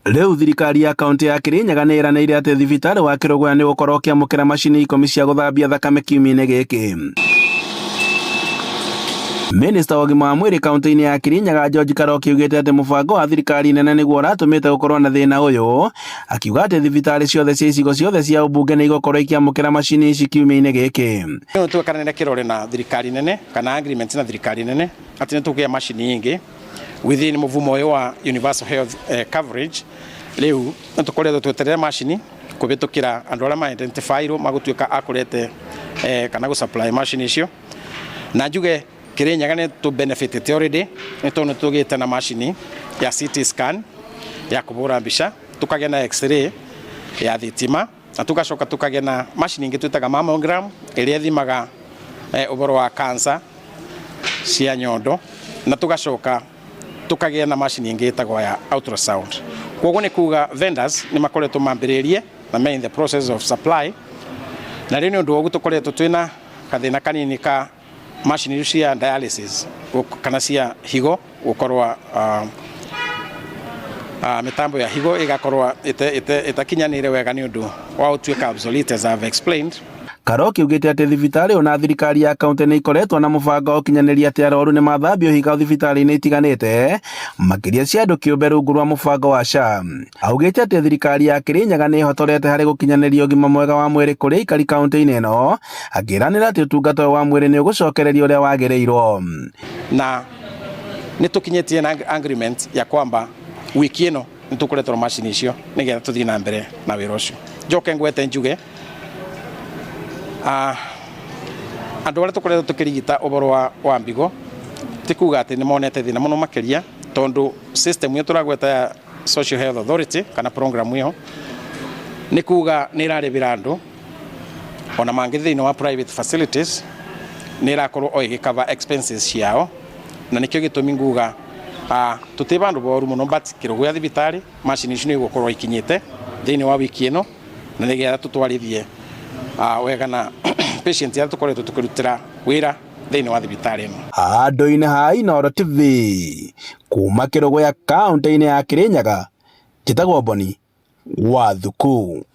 Rĩu thirikari ya kaunti ya Kirinyaga nĩ ĩranĩire atĩ thibitarĩ wa Kĩrũgũya nĩ ũgũkorwo ũkĩamũkĩra macini 10 cia gũthambia thakame kiumia-inĩ gĩkĩ. Minista wa ũgima wa mwĩrĩ kaunti-inĩ ya Kirinyaga George Karoki augĩte atĩ mũbango wa thirikari nene nĩguo ũratũmĩte gũkorwo na thĩna ũyũ, akiuga atĩ thibitarĩ ciothe cia icigo ciothe cia ũmbunge nĩ igũkorwo ikĩamũkĩra macini ici kiumia-inĩ gĩkĩ. Nĩ twekanĩre kĩrore na thirikari nene kana agreement na thirikari nene atĩ nĩ tũkũgĩa macini ingĩ within mũvumo ũyũ wa universal health coverage. Rĩu nĩ tũkoretwo tweterere macini kũhĩtũkĩra andũ arĩa ma identify-irwo magũtuĩka a kũrete kana gũ supply macini icio. Na njuge Kirinyaga nĩ tũ benefitĩte already nĩ tondũ nĩ tũgĩte na macini ya CT scan ya kũhũra mbica, tũkagĩa na x-ray ya thitima, na tũgacoka tũkagĩa na macini ingĩ twĩtaga mammogram ĩrĩa ĩthimaga ũhoro wa cancer cia nyondo, na tũgacoka tũkagĩa na macini ĩngĩ ĩtagwo ya ultrasound. Koguo nĩ kuga vendors nĩ makoretwo mambĩrĩrie na me in the process of supply, na rĩu nĩ ũndũ wa ũguo tũkoretwo twĩna gathĩna kanini ka macini cia dialysis kana cia higo gũkorwo mĩtambo ya higo ĩgakorwo ĩtakinyanĩire wega nĩ ũndũ wa gũtuĩka obsolete as I've explained. Karoki augĩte atĩ thibitarĩ ĩyo na thirikari ya kaunti nĩ ikoretwo na mũbango wa ũkinyanĩria atĩ arwaru nĩ mathambio higo thibitarĩ-inĩ itiganĩte makĩria cia andũ kĩũmbe rungu rwa mũbango wa SHA. Augĩte atĩ thirikari ya Kirinyaga nĩ ĩhotorete harĩ gũkinyanĩria ũgima mwega wa mwĩrĩ kũrĩ aikari kaunti-inĩ ĩno, akĩranĩra atĩ ũtungata ũyũ wa mwĩrĩ nĩ ũgũcokererio ũrĩa wagĩrĩirwo. Na nĩ tũkinyĩtie na agreement ya kwamba wiki ĩno nĩ tũkũreterwo macini icio nĩgetha tũthiĩ na mbere na wĩra ũcio. Njoke ngwete njuge andũ arĩa tũkoretwo tũkĩrigita ũhoro wa mbigo ti kuga atĩ nĩ monete thĩna mũno makĩria, tondũ system ĩyo tũragweta ya Social Health Authority kana program ĩyo nĩ kuga nĩ ĩrarĩbĩra andũ ona mangĩ thĩinĩ wa private facilities, nĩ ĩrakorwo o ĩgĩcover expenses ciao, na nĩkĩo gĩtũmi nguga tũtĩ bandũ boru mũno, but Kĩrũgũya thibitarĩ macini icio nĩ igũkorwo ikinyĩte thĩinĩ wa wiki ĩno, na nĩgetha tũtwarithie wega na patient arĩa tũkoretwo tũkĩrutĩra wĩra thĩinĩ wa thibitarĩ ĩno. Handũ-inĩ ha Inooro TV kuma Kĩrũgũya kaunti-inĩ ya Kirinyaga, njĩtagwo Boni wa Thuku.